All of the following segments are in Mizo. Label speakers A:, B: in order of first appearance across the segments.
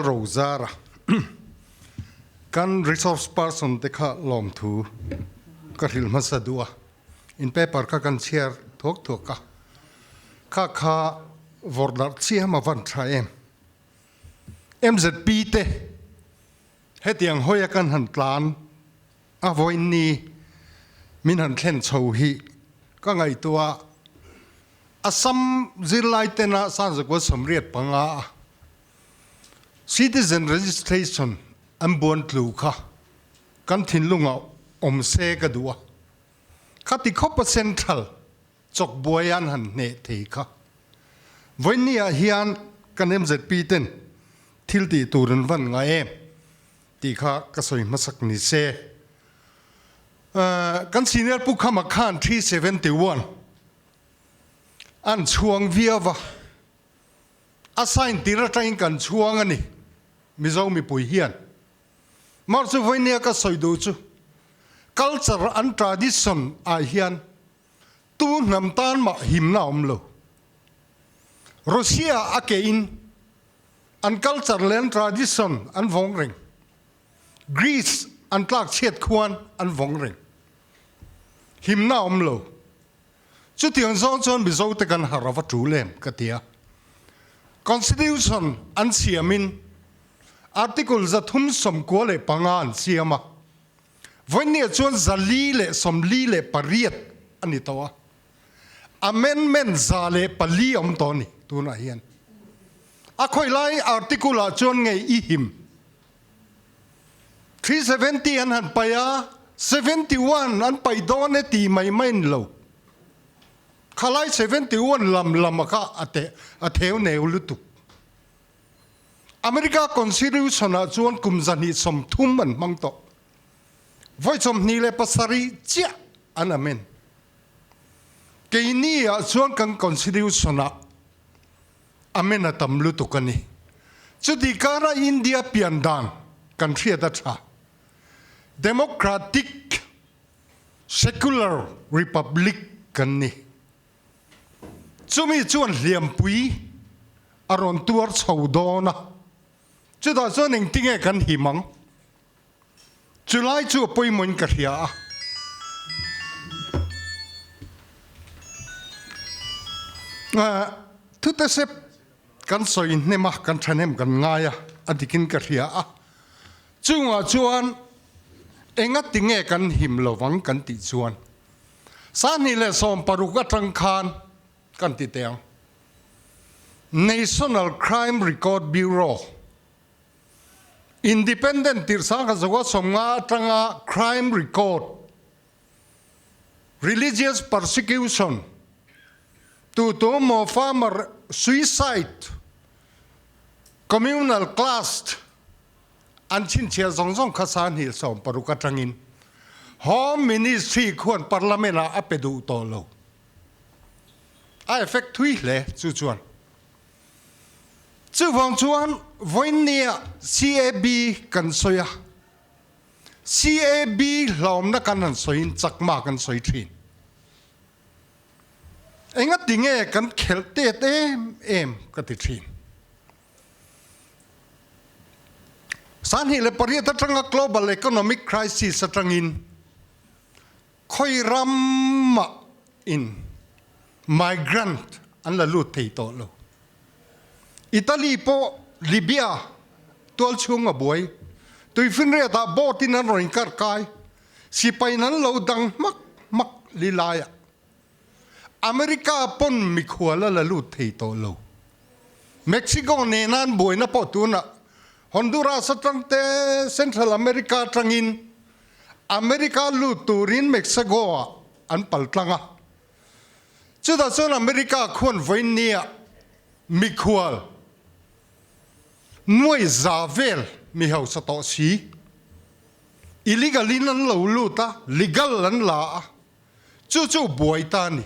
A: Lalrozara kan resource person te kha lawmthu ka hrilh hmasa duh a, in paper kha kan chhiar thuak thuak a, kha kha vawrh darh chiam a van tha em. MZP te hetiang hawi a kan han tlan a vawiin min han thlen chho hi ka ngaihtuah a, Assam zirlai tena Sanzakua 85 a Citizen Registration an buan tlu kha kan thinlungah awm se ka duh a, khati khawpa Central chawkbuai an han hneh thei kha. Vawiinniah hian kan MZP ten thil tih tur an van ngai em tih kha ka sawi hmasak ni se. Kan senior Pu Khama khan 371 an chhuang viau va, a sign tir atangin kan chhuang a ni Mizo mipui hian. Mar chu vawinia ka sawi duh chu culture an tradition ah hian tu hnam tan mah himna a awm lo. Russia a ke in an culture leh an tradition an vawng reng. Greece an tlak chhiat khuan an vawng reng. Himna a awm lo. Chutiang zawng chuan Mizo te kan harh ava tul em ka ti a. Constitution an siamin Article 395 an siam a. Vawiinniah chuan 448 a ni tawh a. Amendment 104 awm tawh a ni tunah hian. A khawi lai article ah chuan ngei i him. 370 an han paih a, 71 an paih dawn e tih mai mai ni lo. Khalai 71 lam lam a kha a te a theu neu lutuk. America Constitution ah chuan kum 230 an hmang tawh. Vawi 27 chiah an amend. Keini ah chuan kan Constitution ah amend a tam lutuk a ni. Chuti kara India pian dan kan hriat a tha. Democratic Secular Republic kan ni. Chumi chuan hliampui a rawn tuar chho dawn a, chutah chuan engtinge kan him ang? Chulai chu a pawimawhin ka hria a. Thute sep kan sawi hnem a, kan thahnem kan ngai a, a dikin ka hria a. Chungah chuan enga tinge kan him lovang kan tih chuan 2016 atang khan kan ti teh ang. National Crime Record Bureau Independent tirh 1950 atanga crime record, religious persecution, tu tu emaw farmer suicide, communal clash an chhinchhiah zawng zawng kha 2016 atangin Home Ministry khuan Parliament ah a pe duh tawh lo. A effect thui hle chu chuan. Chuvang chuan vawiinnia CAB kan sawi a, CAB hlawmna kan han sawiin chakma kan sawi thin. Engati nge kan khelh tet em em ka ti thin. 2008 atanga global economic crisis atangin Khawi ramah in migrant an la lut thei tawh lo. Italy pawh Libya tual chhung a buai. Tuifinriat ah boat in an rawn inkar kai. Sipai in an lo dang hmak hmak li lai ah. America pawn mikhual a la lut thei tawh lo. Mexico nena an buaina pawh tunah Honduras atang te Central America atangin America lut turin Mexico ah an pal tlang a. Chutah chuan America khuan vawiinnia mikhual nuai za vel mi hausa tawh si illegal in an lo lut a, legal an la a, chu chu buai ta a ni.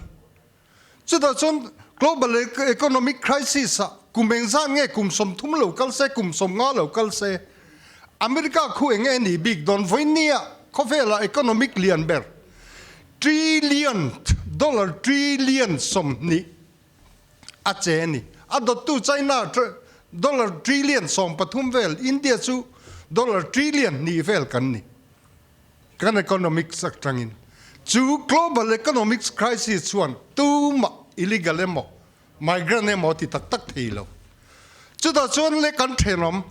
A: Chutah chuan global economic crisis ah kum engzat nge kum 30 lo kal se, kum 50 lo kal se, America khu eng nge nih bik dawn? Vawiinnia khawvela economic lian ber trillion dollar trillion 20 a che a ni. A dawttu China Dollar trillion 13 vel, India chu dollar trillion 2 vel kan ni. Kan economics atangin. Chu global economics crisis chuan tumah illegal emaw migrant emaw ti tak tak thei lo. Chutah chuan le kan thenawm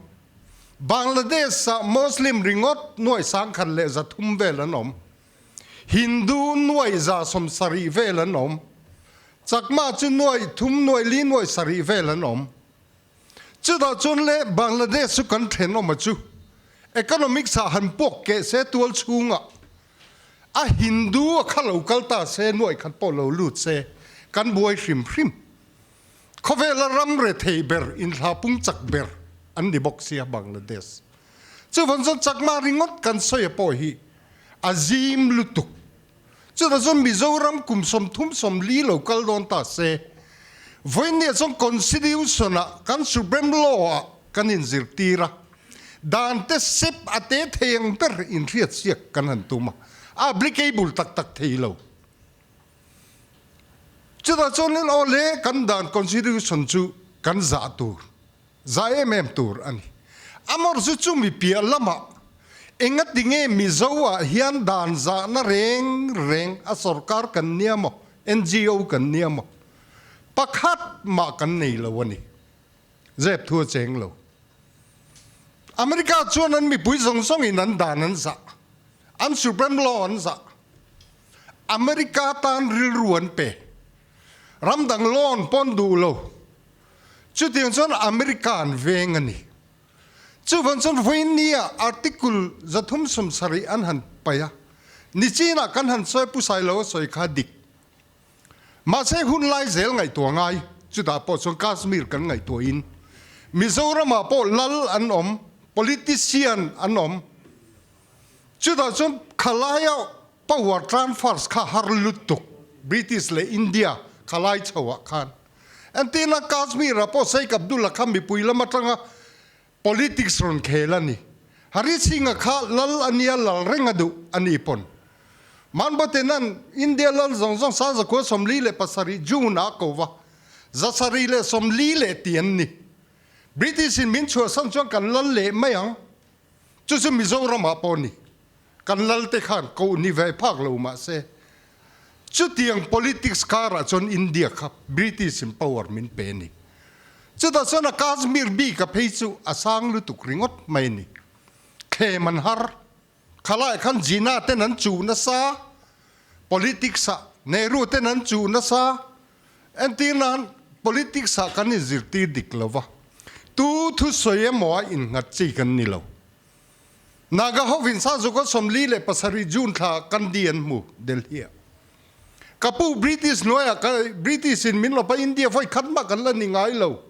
A: Bangladesh ah Muslim ringawt nuai 1130 vel an awm. Hindu nuai 170 vel an awm. Chakma chu nuai thum nuai li nuai sarih vel an awm. Chutah chuan le Bangladesh chu kan thenawm a chu economics ah han puak keh se tual chhungah a Hindu a kha lo kal ta se nuai khat pawh lo lut se kan buai hrim hrim. Khawvela ram rethei ber inthla pung chak ber an ni bawk sia Bangladesh. Chuvang chuan Chakma ringawt kan sawi a pawh hi a zim lutuk. Chutah chuan Mizoram kum 30 40 lo kal dawn ta se, vawiinniah chuan Constitution ah kan Supreme Law ah kan inzirtir a, dan te sep a te thei ang ber inhriatsiak kan han tum a, a applicable tak tak thei lo. Chutah chuanin aw le kan dan Constitution chu kan zah tur, zah em em tur a ni. Amawr chu chumi piah lamah engati nge Mizo ah hian dan zahna reng reng a sorkar kan nia maw, NGO kan nia maw, pakhat mah kan nei lo a ni. Zep thu a cheng lo. America chuan an mipui zawng zawngin an dan an zah, an Supreme Law an zah. America tan rilru an pe. Ram dang loan pawn duh lo. Chutiang chuan America an veng a ni. Chuvang chuan vawinia article 370 an han paih a, nichinah kan han sawi Pu Sailo a sawi kha dik. Mahse hun lai zel ngaihtuah ngai, chutah pawh chuan Kashmir kan ngaihtuahin Mizoramah pawh lal an awm, politician an awm. Chutah chuan khalaia power transfers kha har lutuk British leh India khalai chho ah khan. Entirna Kashmir ah pawh Sheikh Abdullah kha mipui lam atanga politics rawn khel a ni. Hari Singh-a kha lal a nia lal reng a duh a ni pawn. Mountbatten-a'n India lal zawng zawng 1947 June ah a ko va, 740 leh ti an ni. British in min chhuahsan chuan kan lal leh mai ang. Chu chu Mizoramah pawh ni. Kan lalte khan koh ni ve phak lo mah se, chutiang politics karah chuan India kha British in power min pe a ni. Chutah chuan a Kashmir bik a phei chu a sang lutuk ringawt mai a ni. Thlem an har. Khalai khan Jinnah ten an chuh nasa, politics ah Nehru ten an chuh nasa, Entir nan politics ah kan inzirtir dik lo va, tu thusawi emaw a innghat chi kan ni lo. Naga hovin Sazuka 47 June thla kan di an hmu Delhi ah. Ka pu British hnuaiah ka British in min lawp a India vawi khat mah kan la ni ngai lo.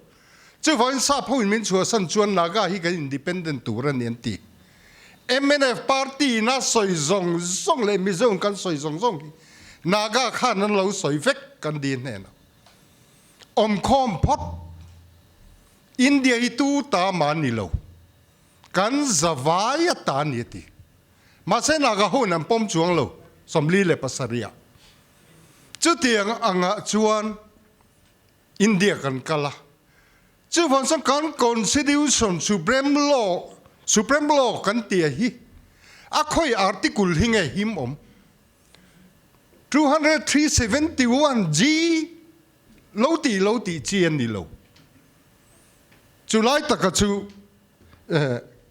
A: Chuvangin sap ho in min chhuahsan chuan Naga hi kan independent tur a ni an ti. Mnf party in a sawi zawng zawng leh Mizo in kan sawi zawng zawng hi Naga khan an lo sawi vek kan di hnenah. Awmkhawm phawt India hi tu ta mah ni lo, kan zavai a ta ni a ti. Mahse Naga ho in an pawm chuang lo 47 ah. Chutiang angah chuan India kan kal a, chuvang chuan kan Constitution Supreme Law, Supreme Law kan tia hi a khawi article hi nge him awm? 203 71 G lo tih lo tih chi a ni lo. Chulai taka chu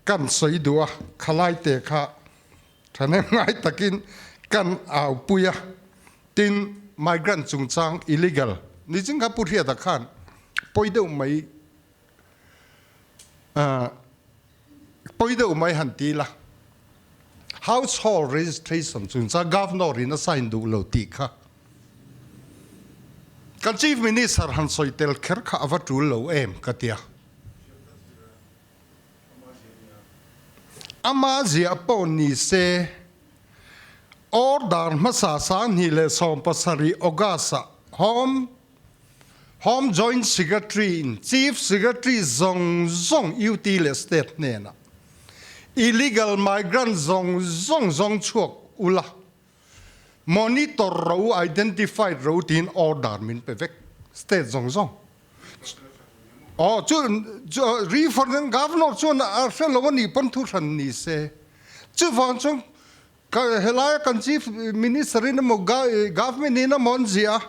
A: kan sawi duh a, khalai te kha thahnem ngai takin kan aupui a. Tin, migrant chungchang illegal ni ching kha Pu Hriata khan pawi deuh mai pawi deuh mai han ti la. Household registration chungchang Governor in a sign duh lo tih kha kan Chief Minister han sawi tel kher kha a va tul lo em ka tia. Ama ziah pawh ni se Order hmasa 2017 August-ah Home Home Joint Secretary in Chief Secretary zawng zawng UT leh State hnenah illegal migrant zawng zawng zawng chhuak ula monitor ro identified ro tiin order min pe vek State zawng zawng. Aw chu reform governor chuan a hre lo a nih pawn thu hran ni se. Chuvang chuan helaia kan chief minister in emaw government in emaw an ziah a,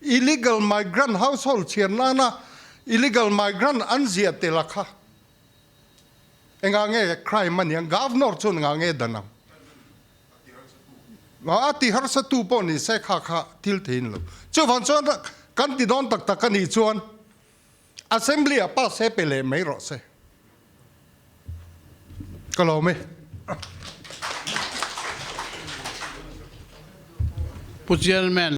A: illegal migrant household chhiar nana illegal migrant an ziah tel a kha. Engah nge crime a niang? Governor chuan engah nge dan ang? A ti harsa tu pawh ni se kha kha thil theiin lo. Chuvang chuan kan ti dawn tak tak a nih chuan Assembly ah pass he pe leh mai rawh se. Ka lawm e.
B: Pu Chairman.